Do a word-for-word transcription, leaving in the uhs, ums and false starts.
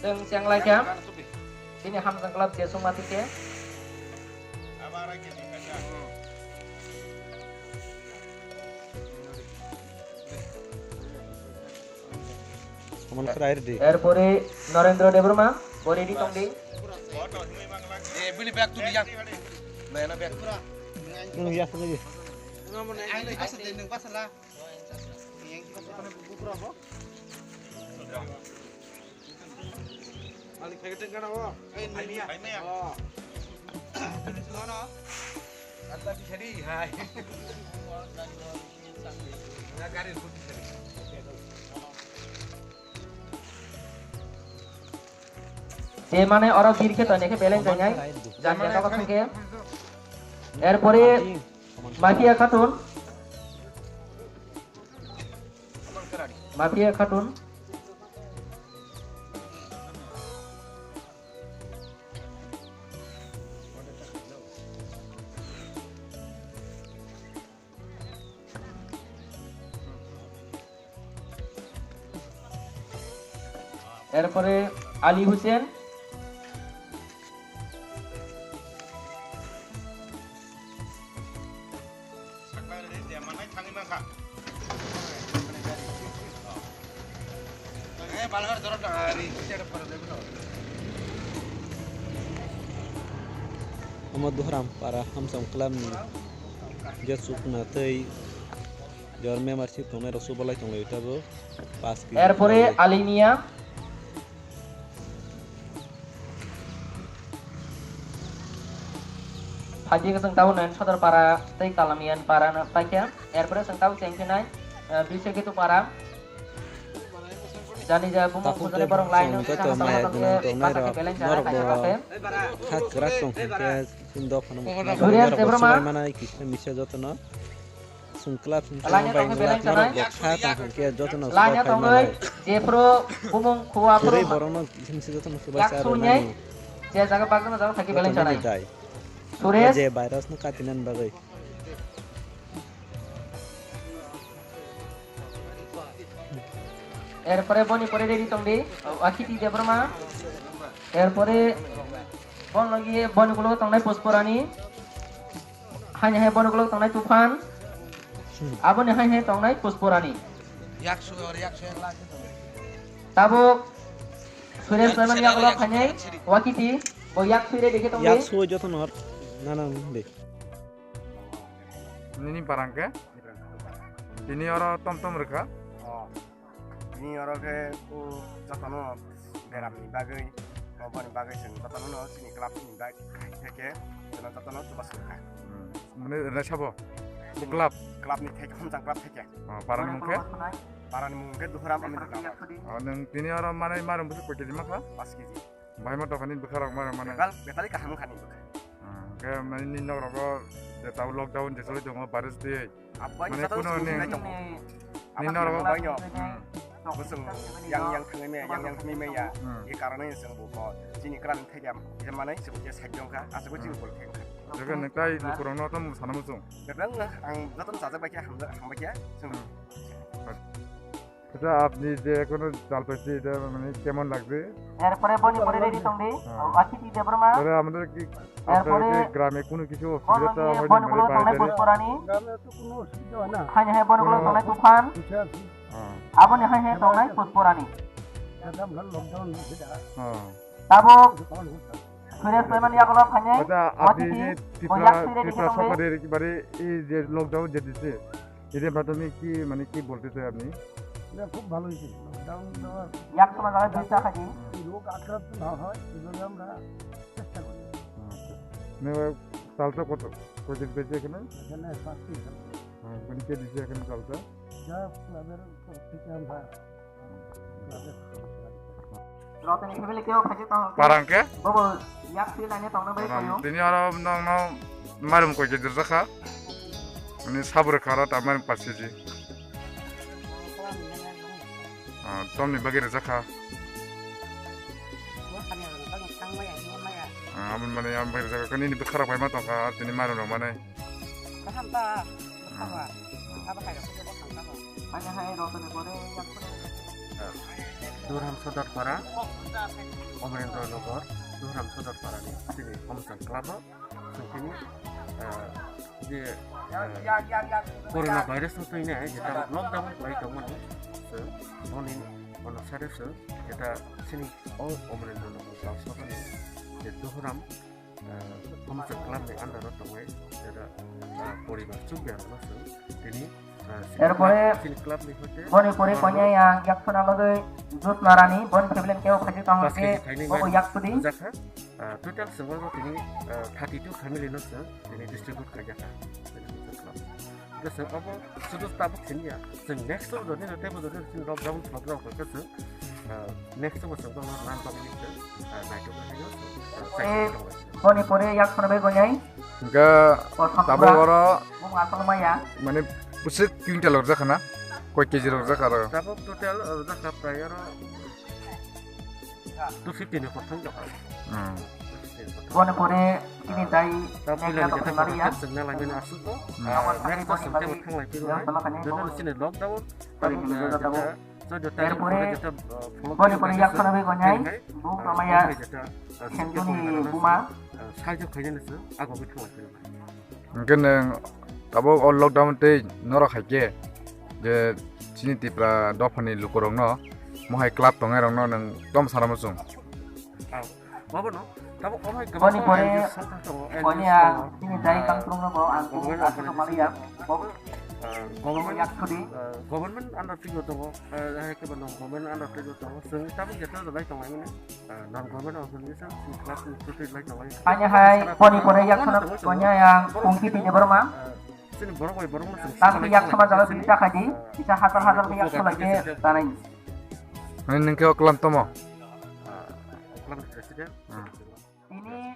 Chwng chenglaikha. Bini hamjak glak jesung mati khe. Soman khe rai rwdi. Erpore Norendra Debbarma, bo ready tongdi. Eh, bini bag tuli yang. Nai na bag. Nung ya sini. Nung pasal la. Ani khaikhe tengkana o. Ei, nini. Hai, maya. Oh. Ani sino no. Anta bisari, hai. Na gari rukut bisari. Je mane oro bir khe toine khe beleng jangai. Jani jani kok thangkhe. Erpore Mafia Khatun. Mafia Khatun. Erpore Ali Hussein. Omo Duharam para Hamsong Club ni je chukna tei jor membership tongnai rok chubalai tonglaio tabuk. Pass kg Erpore tonglai. Alimiya. Phaikhe chwng tabuk nai Sodor para tei Kalamiyan para no paikha. Erpore chwng tabuk chengkhe nai, eh, Biswakhetu para. Jani ja bumung Takhuk bujani tei borok line no chwng tei maya gwnang tongnai rok, norok bo kha kwrak tong khe chini dophano Surya norok bo Debbarma. Chubai manai kisa misa jotono. Chwng club chwng Laina bai tongkhe beleng norok chanai. Bo kha tong khe jotono Laina chubai tongwi manai. Jephru bumung khua phru Kwrwi borokno kisa misa jotono chubai yak sa sunyai. Rwnani. Je jaga bagno jaga thangkhe beleng chanai. Jotono dai. Suresh. Je virus no katinani bagwi. Erpore boni pore ready tongdi. Akhiti Debbarma. Erpore bon logi boni kulo tongnai Pusporani. Haini hai borok ulo tongnai Tufan. Hmm. Aboni hai hai tongnai Pusporani. Yak sui or yak sui yak lak. Tabuk Suresh Sulaiman yak ulo phainai Wakiti. Bo yak sui re dekhe tongdi. Yak sui joto nor. Nana de. Nini barang khe? Tini oro tom tom rwkha. Oh. Bini oro khe o jotono beramni bagwi, oboni bagwi chwng jotono no chini club ni bai khe khe jotono chubachu kha. Hmm. Mane rwna sabo? Chini club? Club ni theke, Hamjang club theke. Oh, parani mung khe? Parani mung khe Duhuram Amindra Nagar. Oh, nwng tini oro mane marung bwswk koi kg ma kha? Paanch kg. Bahai ma tongkha nini bwkha rok ma rok mane? Bal betali kaham wngkha nini bwkha. Ah, khe mane nini nok rogo je tabuk lockdown je choli tongo virus twi. Abai mane joto kuno ni nini nok rogo. Abai no. Hmm. Bwswng yang yang thangwi maya, yang yang thangwi maya. Hmm. E karone chwng bo bo chini kwran thai jam. Jemani chwng je side jong kha, aswk chini bol thai kha. Jaga nang tai lukurok no tam sana muchung. Bebeng ang joto sajak bai khe hamjak hambai khe chwng. Hmm. আচ্ছা, আপনি যে এখনো জাল পাইছে, এটা মানে কেমন লাগছে? এরপরে বনি পরে রেডি তংদি, হ্যাঁ। অতিথি দেবর্মা। তাহলে আমাদের কি, আপনার এরপরে কি গ্রামে কোনো কিছু অসুবিধা বনগুলো হয়নি, মানে তংনাই বাইরে? পুষ্পরানী। গ্রামে তো কোনো অসুবিধা হয় না। হাই হাই বনগুলো কোনো তংনাই তুফান। কিছু আছে। হ্যাঁ। আবনি হাই হাই তংনাই পুষ্পরানী। এটা আমরা লকডাউন হয়েছে, যারা হ্যাঁ। Tabuk, Surya Sulaiman yagulo phainai, আচ্ছা, আপনি অতিথি, যে ত্রিপুরা, বৈরাগ সুরে সরকারের একেবারে এই যে লকডাউন যে দিছে, এটার মাধ্যমে কি, মানে, কি বলতে চাই আপনি? এটা খুব ভালো হয়েছে, লকডাউন দেওয়ার yak suma jaga dui ta khaji. এই রোগ আক্রান্ত না হয়, এই জন্য আমরা চেষ্টা করি। আচ্ছা। মানে, চালটা কত, কয়জন পেয়েছে এখানে? এখানে পাঁচটি। হ্যাঁ, মানে, কে দিছে এখানে চালটা? যা ক্লাবের তরফ থেকে আমরা Rotani family keo khaji tong. Parang ke? Bobo yak si laine tongna bai kayo. Tini oro nong no marum koi ke dirja kha. Ani sabur khara ta marum pas kg. Ah, tomni bagwi rijak kha. Ah, aboni mane aboni bagwi rijak kha. Nini bwkha rok bai ma tong kha, tini marum rok mane. Kaham ta, bwkha ba. Abo hai rok khe bwkha ta ba. Ani hai rotani pore yak. Duhram Sodorpara, Omrendra Nagar, Duhram Sodorpara ni chini Homchang Club o chwng tini, ah, je, ah, corona virus no twi nai jeta lockdown lai tongmani, chwng boni ono sare chwng jeta chini o Omrendra Nagar Gaon Sabha ni je Duhram ah, Homchang Club ni under o tongnai jeta, ah, poribar chukya no chwng tini, ah, chini Erpore club, chini club ni hoite boni pore normal koinai ang yaksona logoi Jyotsna Rani, boni family kebo khaji tong pass ke khe thaini bobo bai yaksudi. Jakha, ah, total chwng o tini, ah, thirty two family no chwng tini distribute khaijak kha. Chini Homchang Club. Hwnkhe chwng abo sudu tabuk siniya. Chwng next o jodi no teibo jodi no chini lockdown lockdown khe chwng, ah, next o bo chwng bono nan bagwi chwng, ah, naitugwi haino, ah, Eh, chaitugwi tonglaisino. Boni pore yaksona bai gonai. Hwnkhe Kothom tabuk pura. Oro bung asal maya. Mane bwswk quintal rok jakha na? Koi K G rok jakha aro? Tabuk total, ah, jakha prai oro two fifty ni kothom jakha. Hmm. Two fifty ni kothom. Boni pore tini dai Tabuk neng puila ni natok jeta phaimari ya. Kothom chwng nang laimani aswk bo. Hmm. Ah, next o chwng teibo thanglai phirwi nai. Joto no chini lockdown. Tabuk, ah, jeta Chauda tarik Erpore pore jeta, ah, follow boni pore yaksona bai gonai, bung romaya Khenjoni buma. Saijo khainani se ago bithang lai phirwi. Hwnkhe nwng tabuk o lockdown tei norok hai khe je chini Tipra dophani lukurokno mohai club tongnai rokno nwng tom sanamo chwng. Obono, tabuk omo hai kwbangma Boni pore N G O songthar tongo, N G O konia tongo. Bini dai kangkung no bo ang kubun aswk maliya. Bo government, yaksudi. Ah, government undertaking o tongo, ah, hai khe bo non government undertaking o tongo. Chwng tabuk jeta jolai tonglaimani, ah, non government organization, class ni protect lai tonglai. Ani hai boni pore yaksona konia yang Pungkiti Debbarma. Ah, chini borok bai borok no chwng Tang siklai yak tonglaimani. Sama jalo bini takhadi, kisa hajar hajar yak sulai ke tanai. Ani nengke oklam tomo. Ah, oklam president. Hmm. Ini